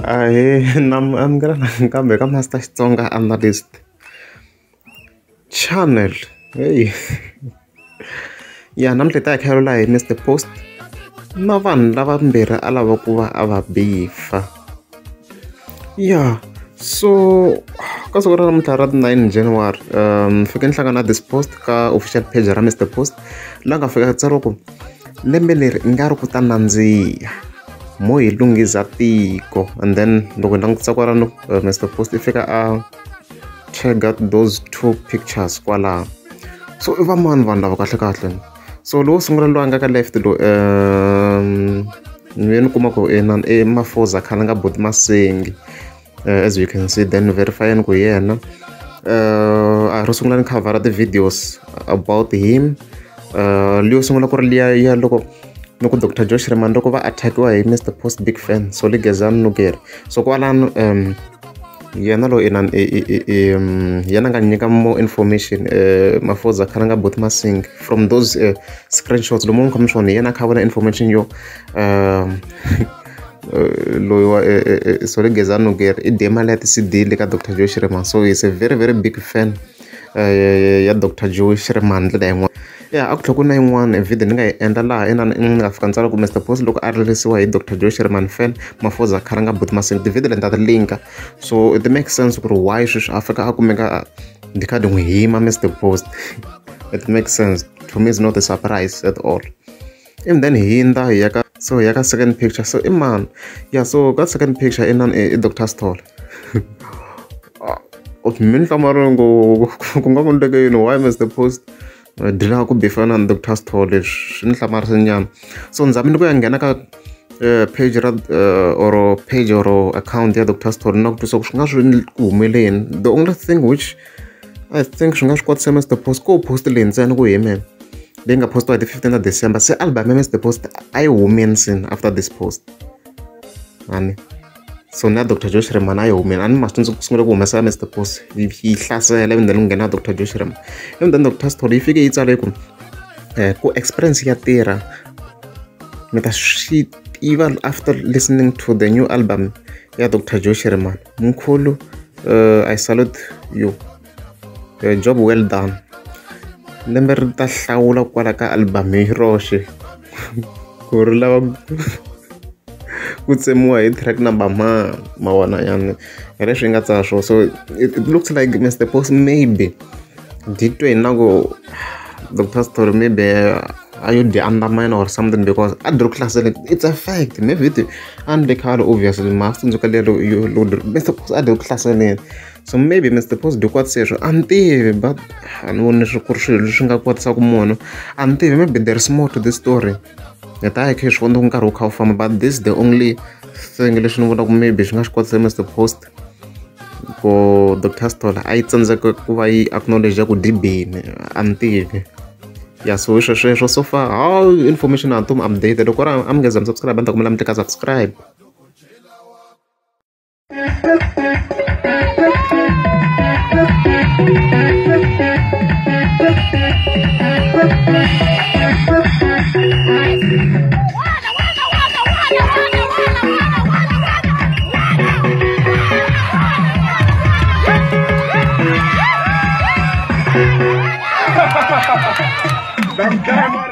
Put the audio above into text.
Ahee na mi amukela nakambe ka Master Xitsonga Analyst channel hey ya namuntlha hi ta hi kha hi Mr Post na vanhu lava mbirhi a lava ku va a va bifa ya so ka siku ra namuntlha ra 9 January fike ni hlangana na this post ka official page ra Mr Post laha nga fika tsariwa ku lembe leri i nga ri ku ta nandziha mo hi lunghiza tiko and then loko hi langutisa kwalano Mr Post i fika a tag those two pictures kwalaho so i va mani vanhu lava kahle kahle so lowo sungula loyi a nga ka left loyi ni ni kuma ku inani i Mafoza khale nga buti Masengi as you can see then verifying ku yena a ro sungula ni khavhara ti-videos about him leyo sungula ku ri liya ya loko loko Dr Joe Shirimani loko va attackiwa hi Mr Post big fan so Ligezani Nugeri so kwalano yena loyi inani yena nga nyika more information Mafoza khale nga buti Masingi from those screenshots lomu mi kha mi swona yena a kha vona information yo loyi wa sorry Gezani Nugeri i dye mali ya ti-C_D le ka Dr Joe Shirimani so he's a very very big fan ya Dr Joe Shirimani ndlela yin'wana ya a ku tlhela ku na yin'wana video ni nga yi endla laha inani ni nga fika ni tsala ku Mr Post loko a ririsiwa hi Dr Joe Shirimani fan Mafoza khale nga buti Masingi ti-video leti ta ti linka so it makes sense ku ri why sweswi a fika a kumeka di kha di n'wi hima Mr Post it makes sense to me it's not a surprise at all and then hindza hi ya ka so hi ya ka second picture so i mani ya so ka second picture inani i Dr Sithole mi ni hlamarile ngo ku nga ku endleke yini why Mr Post dila ku bifana na Dr Sithole swi ni hlamarise nyana so ni zame ni ku ya nghena ka page ra or page or account ya Dr Sithole na ku twisa ku swi nga swi ku humeleni the only thing which I think swi nga swi kotisa Mr Post ko post leyi ntsena ku himela leyi nga postiwa hi ti 15 ta December se album ya Mr Post a yi humeni sin after this post ani so na Dr Joe Shirimani a yi humeni a ni ma swi ku sungula ku humesa Mr Post yi hlasela ivi then ku nghena Dr Joe Shirimani ivi then Dr Sithole yi fike yi tsala yi ku ku experience ya tirha mi ta swi tiva after listening to the new album ya Dr Joe Shirimani mkhulu I salute you job well done lembe ri ta hlawula kwala ka album hi roxe ku ri lava ku tsemiwa hi track number mani ma vona yani hi leswi yi nga tsala swona so it looks like Mr Post maybe di twe na ku Dr Sithole maybe a yo dyi undermine or something because a dyi ri ku hlaseleni it's a fact maybe a ni le khale obviously ma swi tsundzuka lero Mr Post a dyi ri ku hlaseleni so maybe Mr Post dyi kwatise sweswo a ni tivi but a ni voni swi ku ri swilo leswi nga kwatisaka munhu a ni tivi maybe there is more to this story hi ta ya hi kha hi swi vona loko nkarhi wu kha wu famba but this is the only thing lexi ni vonaka maybe xi nga xi kwatisa Mr Post ku Dr Sithole a yi tsandzeka ku va yi acknowledge ku dyi bini a ni tivi ya so hi sweswo so far how information a to mi update loko ri a mi nga za mi subscribe a ni ta kombela mi tlika subscribe. Damn.